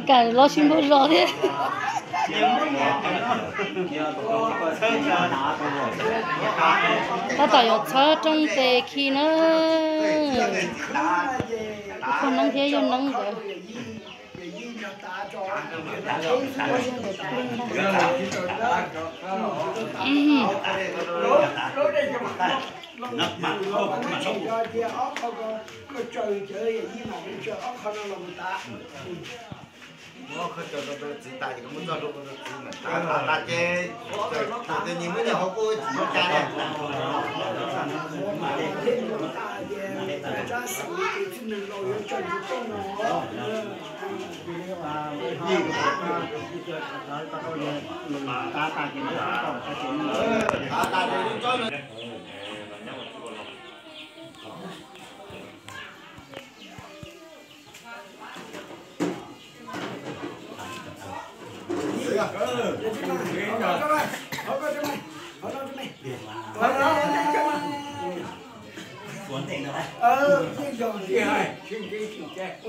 Kam los sib npaug zos thiab. Tab tom yuav txhawb rooj tes khi na. Poj neeb thiab yawg neeb nkawd. Ua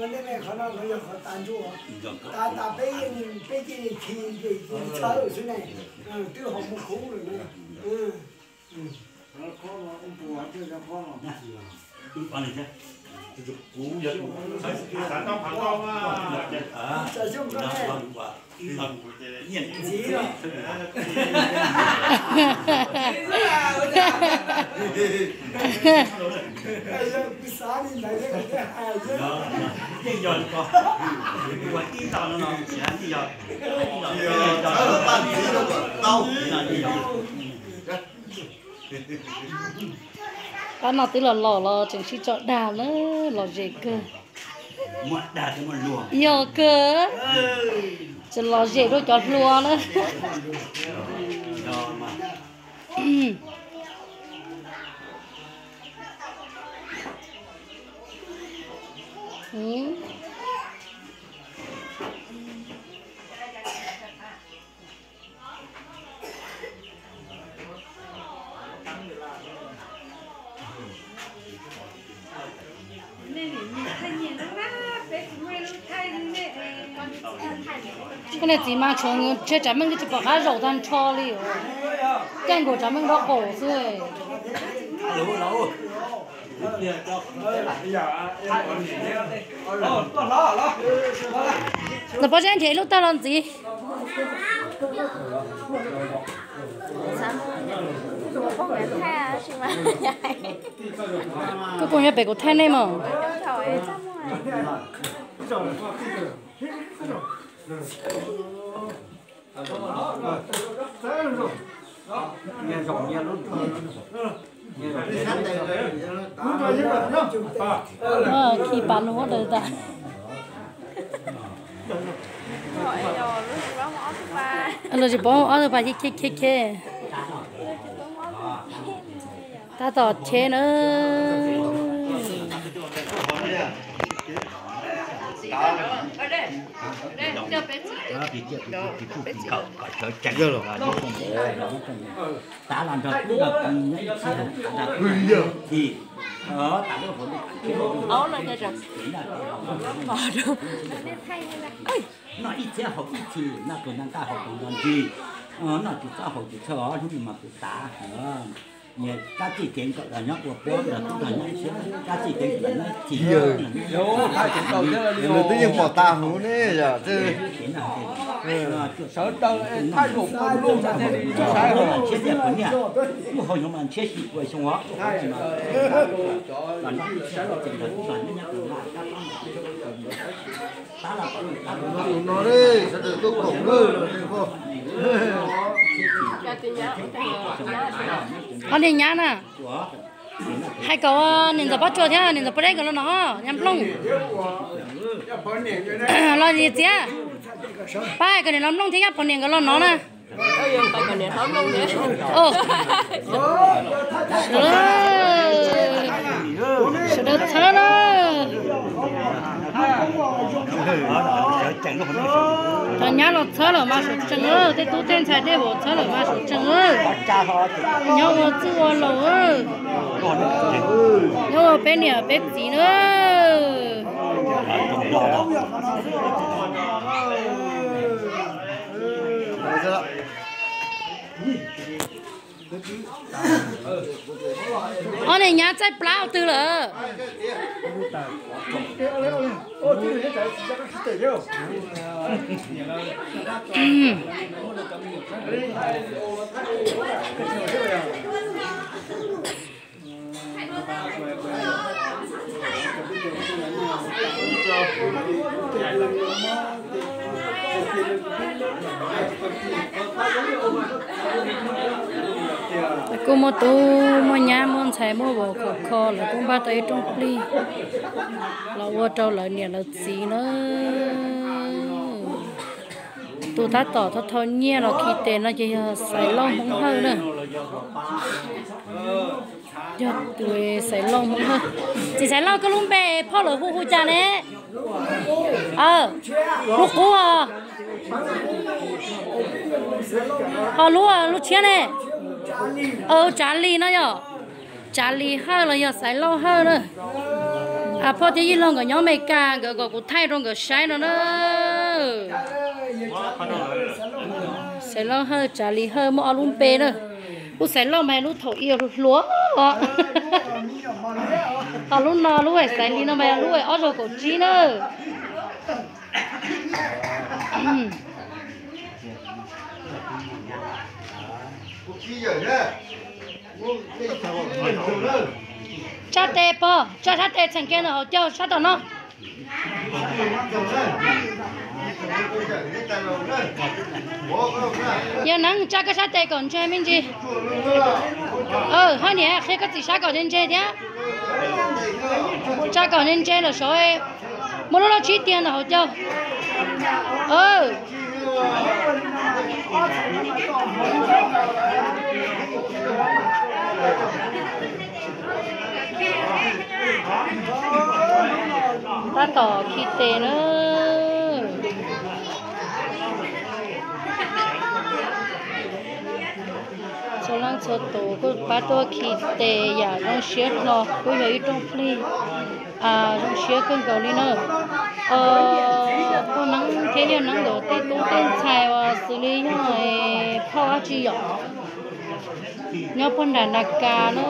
ntej ne qhov no yog qhov tas ntsuj, tas tas peb, peb cia li khi ces txhawb xwb ne, twb ho muaj khub lawm ne. Pab no twb los los los tseem sib tso dag na, lom zem kawg. Yog kawg, tseem lom zem rau cov hluas na. Koj niag txiv mas tshuav ntshe Tsav Meej twb tsis pom qab zaum tag nrho li os. Caij nkaus Tsav Meej nraub qaum xwb. Ntxawm Pob Zeb nrhiav ib lub tawg los ntxiv. Kuv phooj ywg pem kuv thaij nej mas. Khi pas lug ua daws tas. Lug tsis paub ob tug pas cheb cheb cheb. Tab tom cheb na. Tav los nrog kub los nyob ib txhia, tav los nrog kub, tav lub hauv lub, noj ib txhiab haus ib txhis, noj tus ntaj ntaj haus tus nto ntsis, noj tus txob haus tus txhawj os, hnub no mas kuv tav. Nyias kab txij kev nkawm los nyob ua puab, los kub los nyob ib txhis, kab txij kev nkawm los nyob ib txhis. Nws twb yeej pom tas huv ne yom. Sawv daws thaij lus ua lus, tshiab tiaj kuv niaj, lub hauv yoov mas ntshiab xyum ua xyoo os. Los nyob ib txhis, los nyob tus ntaj kab txob no. Ob niag nyab na, hais kom niam ntxawm Pob Tsuas thiab niam ntxawm Pob Deb nkawd los no, nyab Nplooj. Los niam txiv, pab hais kom niam hlob Nplooj thiab nyab Pov niam nkawd los no na. Sawv daws txhawb na. Cov nyab los txhawb lawm mas suav tsees, tej tub tej ntxhais dej vauv txhawb lawm mas suav tsees. Nyob ua txuj ua laus, nyob ua peb niam peb txiv na. Ob niag nyab txaij plab ua twg lawm? Kuj muaj tub muaj nyab muaj ntxhais muaj vauv khov kho, lawv kuj npaj tau ib rooj plig los ua rau lawv niam lawv txiv na. Tus tab tom thau thau nyiaj los khi tes no ces yog Xaiv Lauj Hmoob Hawj na. Yog tus Xaiv Lauj Hmoob Hawj. Txiv Xaiv Lauj, koj lub npe phauj lawv hu hu cas ne? Lub qub os. Ho lub, lub tshiab ne? Tsav Lis no yog. Tsav Lis Hawj los yog Xaiv Lauj Hawj na. Phauj thiab Yij Laug nkawd nyob Amelikas, nkawd kom kuv thaij rau nkawd saib no na. Xaiv Lauj Hawj, Tsav Lis Hawj muaj ob lub npe na. Lub Xaiv Lauj mas lub thaum ub hluas. Ho lub no lub Xaiv Lis no mas lub ob zaug kaum tsib na. Tsab tes pog, tsab sab tes txheem kiag ntawm hauv caug sab tom no. Yog neeb tsab koj sab tes kom ntse me ntsis. Hab niam qhia koj txiv sab kom ntse ntse thiab. Tsab kom ntse ntse lawm saud. Muaj lub loj tsib tiag ntawm hauv caug. Tab tom khi tes na. Txhua leej txhua tus kuj pab tuaj khi tes yam zoo siab hlo, kuj yog ib rooj plig zoo siab kawg nkaus li na. Pog Neeb thiab Yawg Neeb nkawd tej tub tej ntxhais uas xws li yog phauj dab tsi yom, nyob puag nram Nas Kas na.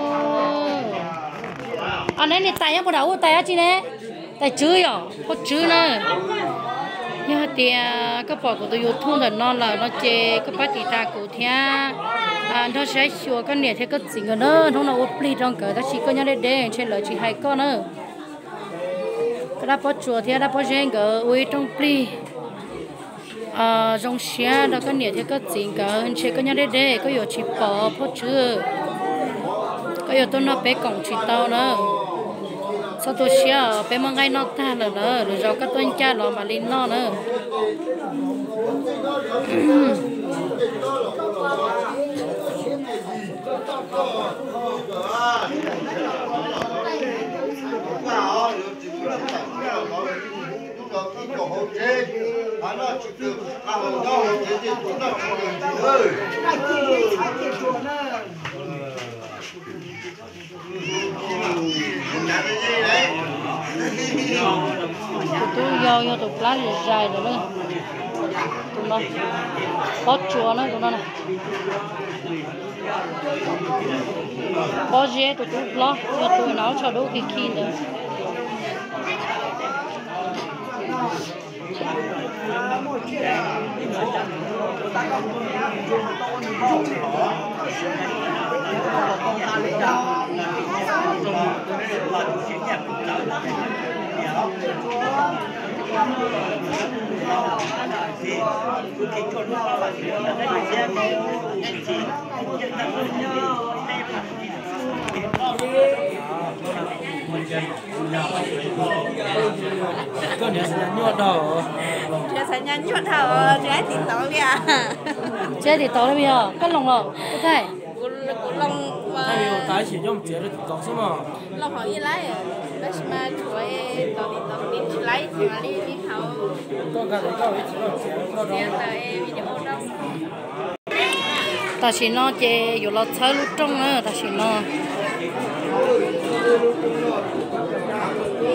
Neb niam tais nyob puag nram ub tais dab tsi ne? Tais Tswb yom, phauj Tswb na. Yog hais tias koj pom kuv tus YouTube ntawm no lawm no ces koj pab tiv tas kuv thiab nrog saib xyuas koj niam thiab koj txiv nkawd na. Hnub no ua plig rau nkawd tab sis koj nyob deb deb ntshe lawv tsis hais koj na. Koj dab Pob Tsuas thiab dab Pob Zeb nkawd ua ib rooj plig zoo siab rau koj niam thiab koj txiv nkawd, ntshe koj nyob deb deb koj yuav tsis pom phauj Tswb, koj yuav tuaj noj peb koom tsis tau na. Txhob tu siab os, peb muaj nqaij noj tag lawm na, lwm zaus koj tuaj ncaj los mam li noj na. Tus tub yau yog tus plab zais lawm na. Tus no, Pob Tsuas na tus no. Pob Zeb tus tub hlob yog tus nov tsho dub khi khi ntawd. Koj niam xav nyuaj dhau, tsis xav nyuaj dhau, tsis tiv tauv li. Tsis tiv tauv li os, koj loos los koj thaij. Kuv, kuv loo, tab sis coj mus txiav rau TikTok xwb mog. Loo hauv ib laib, tab sis mas tshuav tau TikTok tsis laib ces mam li li hauv. Tam sim no ces yuav los txhawb lub rooj na tam sim no.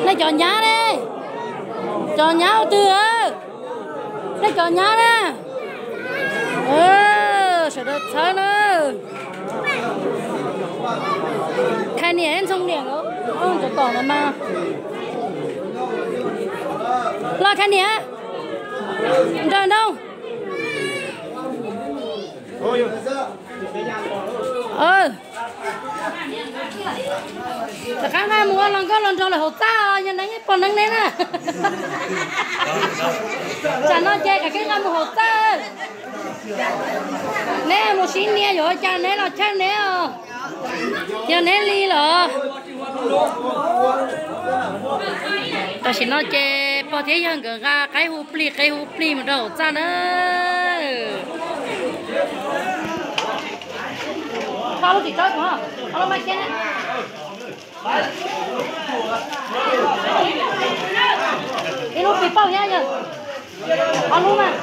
Nej cov nyab ne, cov nyab ua twg? Nej cov nyab na, sawv daws txhawb na. Khai niam ntxhoo niam cov tom no mas. Los khai niam, nrawm nroog. Rov qab nqa mus ua los nkauj los nraug lawm hauv txaj os, yog neeb pog neeb neb na. Tsam no ces kav kev nqa mus hauv txaj. Neb mus sib nias yuav ua cas neb los chawj neb os. Yog neb li los. Tam sim no ces pog thiab yawg nkawd nqa qaib hu plig qaib hu plig mus rau hauv txaj na. Ib lub pis pauj thiab yog ob lub mas.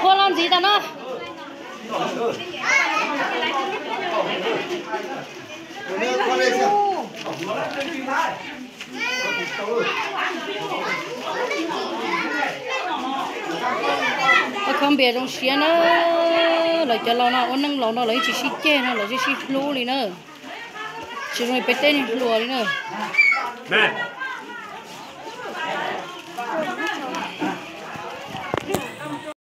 Ua los ntxiv tas no. Ua khob npias zoo siab na. Lawv cov laus no ua neej laus no lawv yeej tsis sib ceg no, lawv yeej sib hlub li na. Tsis zoo li peb tej neeg hluas li na.